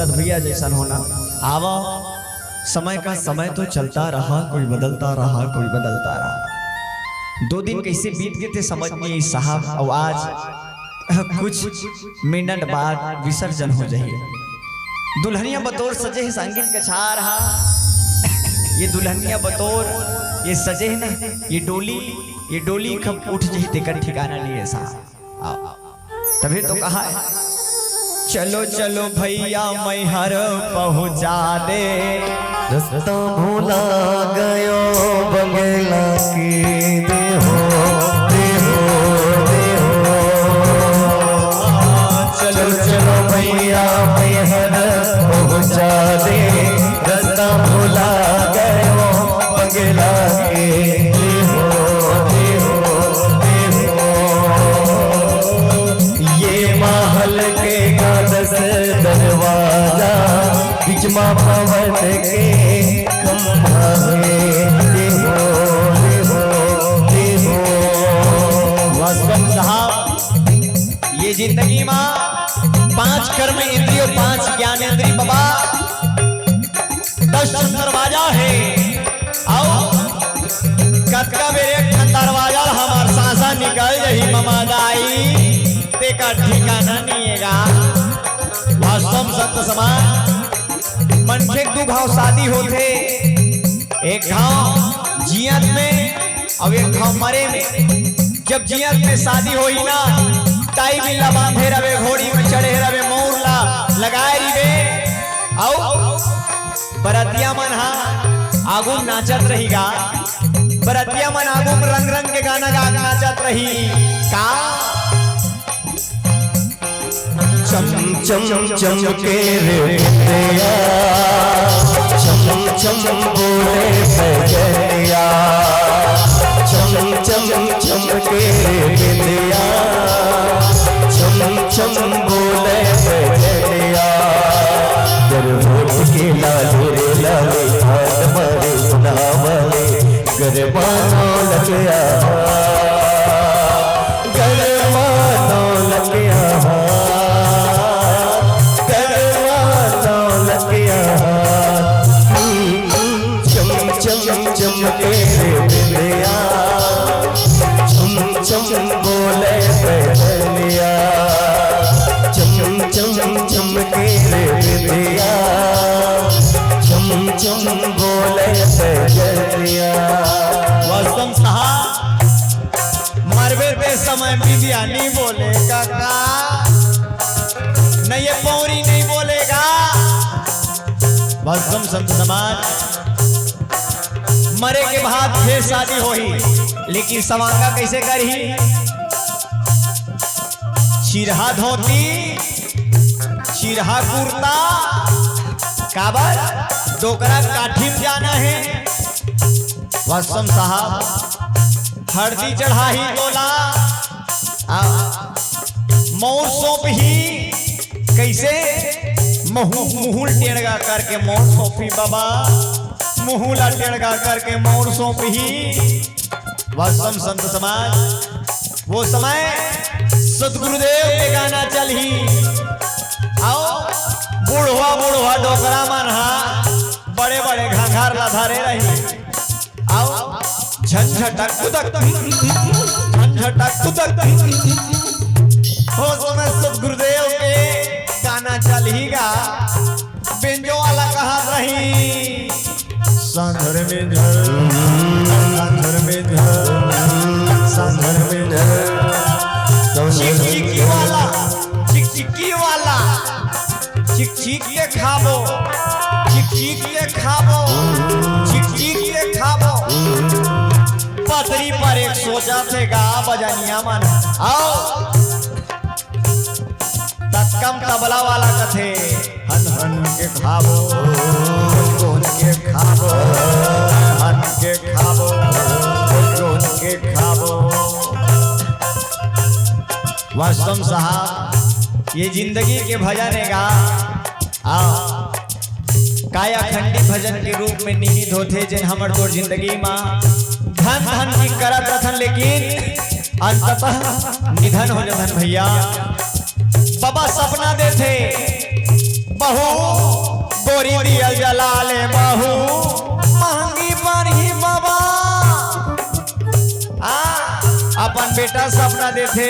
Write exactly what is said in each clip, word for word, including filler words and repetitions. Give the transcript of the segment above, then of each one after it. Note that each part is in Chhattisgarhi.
भैया जैसन होना। आवा, समय का समय तो चलता रहा, कोई बदलता रहा, कोई बदलता रहा। दो दिन कैसे बीत गए थे समझ नहीं साहब। और आज कुछ मिनट बाद विसर्जन हो जाइए। दुल्हनिया बतौर सजे है संगीत कछार हा। ये दुल्हनिया बतौर ये सजे है ना, ये डोली, ये डोली कब उठ जाही तेकर ठिकाना नहीं है साहब। आओ। तभी तो कहा है, चलो चलो भैया मैहर पहुँचा दे। रस्ता भुला गयो बंगला के, देहो, देहो, देहो। चलो चलो भैया मैहर पहुँचा दे, रस्ता भुला गयो बंगला के, देहो, देहो, देहो। ये महल के का दस दरवाजा, बीच मा पवन के खंभा हे। देहो, देहो, देहो। वास्तव साहब, ये जिंदगी मा पांच कर्म इंद्रियों, पांच ज्ञान इंद्री बाबा, दस दरवाजा हे। अउ कतका बेर एक ठन दरवाजा ल हमर सांसा निकल जही ममा दाई, तेकर ठिकाना नइ हे गा। वास्तव म संत समाज, मनखे के दू घांव शादी होथे, एक घांव जियत में अउ एक घांव मरे में। जब जियत में शादी होही ना, ताई बिल्ला बांधे रवे, घोड़ी में चढ़े रवे, मउर ला लगाए रिबे, अउ बरतिया मन हा आगू नाचत रही गा। बरतिया मन आगू में रंग रंग के गाना गा के नाचत रही का। चम चम चमके रे बिंदिया, चम चम बोले बजनिया। चम चम चमके रे बिंदिया, चम चम बोले बजनिया। कर होठ के लाले रे लाले, हाथ मारे सुनावले, गरमा दौलत आहा, गरमा दौलत आहा, गरमा दौलत आहा। चम चम चमके रे बिंदिया, चम चम बोले बजनिया। चम चम चमके रे बिंदिया, चम चम बोले बजनिया। वास्तव साहब, मरबे ते समय बिंदिया नहीं बोले काका, नहीं ये पौरी नहीं बोलेगा। वास्तव संत समाज, मरे के बाद फेर शादी होही, लेकिन सवांगा कैसे करही? चिरहा धोती, चिरहा कुर्ता, काबर? डोकरा काठी म जाना हे। वास्तव साहब, हरदी चढ़ाही तोला, आ, मउर सौंपही, कइसे? महू-, मुहूँ ल टेंड़गा करके मउर सौंपही बाबा, मुहूँ ला टेंड़गा करके मउर सौंपही। वास्तव संत समाज, वो समय सतगुरुदेव के गाना चलही, अउ बुढ़वा बुढ़वा डोकरा मन हा बड़े बड़े घंघर ला धरे रही। अउ झंझटक कुदक, झंझटक कुदक। हो समय सतगुरुदेव के गाना चलही गा, बेंजो वाला कहत रही, सांझर में झर, सांझर में झर, सांझर में झर। चिकचिकी वाला, चिकचिकी वाला। चिकचिक के खाबो, चिकचिक के खाबो, चिकचिक के खाबो। पतरी पर एक सोचा थे गा बजनिया मन। आओ। तत्कम तबला वाला कथे, हन हन के खाबो, कोन के खाबो, हन के खाबो, कोन के खाबो। वास्तव साहब, ये जिंदगी के भजन हे गा। आ, काय अखंडी भजन के रूप में निहित होथे, जेन हमर तोर जिंदगी मा धन धन की करत रथन, लेकिन अंततः निधन हो जथन भैया। बाबा सपना देथे, बहू, गोरी दिया जला ले बहू, महंगी पड़ही बाबा। हाँ, अपन बेटा सपना देथे,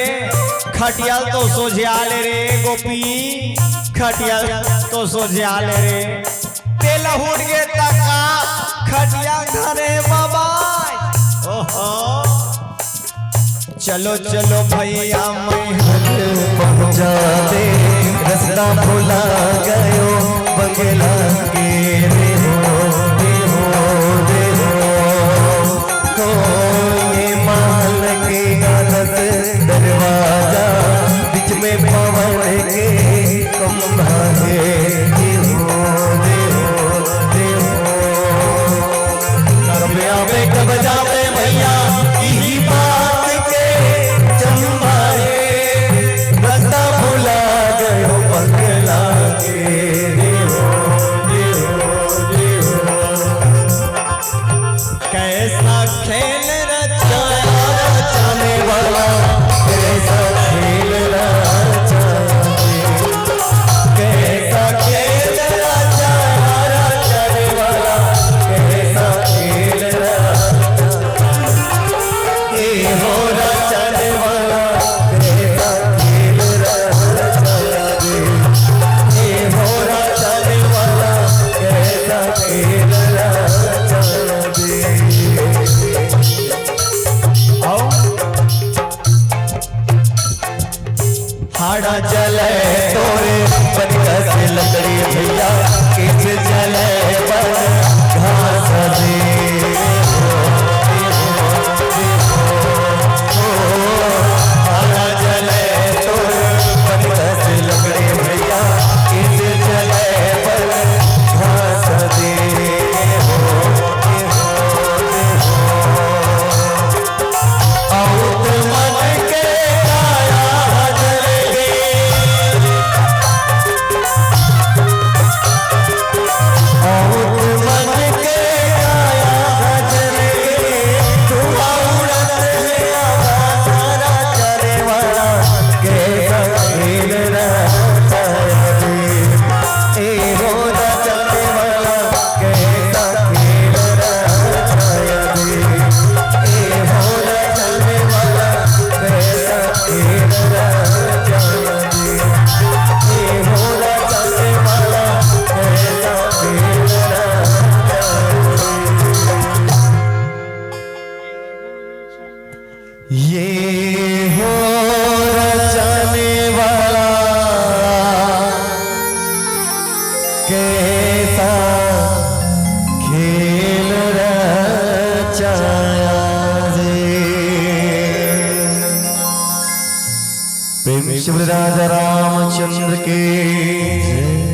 खटिया ल तो सोझिया ले रे गोपी, खटिया ल तो सोझिया ले रे। तेला उठ के तका खटिया धरे बाबा। ओहो। चलो चलो भैया मैं हल पहुँचा दे, रस्ता भुला गयो बंगला के रे हो, रे हो, रे हो। हो ये महल के दस दरवाजा, बीच में पवन के खंभा हे, रे हो, रे हो, रे हो। कब आवे, कब जावे भैया, इही बात के चंबा हे। रस्ता भुला गयो बंगला के, रे हो, रे हो, रे हो। कैसा खेल रचाया रचाने वाला, कैसा खेल रचाया रे। कैसा खेल रचाया रचाने वाला, कैसा खेल रचाया। ए हो रचाने वाला, कैसा खेल रचाया रे। ए हो रचाने वाला, कैसा खेल रचाया रे। आओ। हाड़ा जले तोरे बन कस लकड़ी भैया, किस जले बन घास दे। हाड़ा जले तोरे बन कस लकड़ी भैया, किस जले बन घास दे। ये हो रचाने वाला, कैसा खेल रचाया रे। प्रेम से बोले राजा रामचंद्र की जय।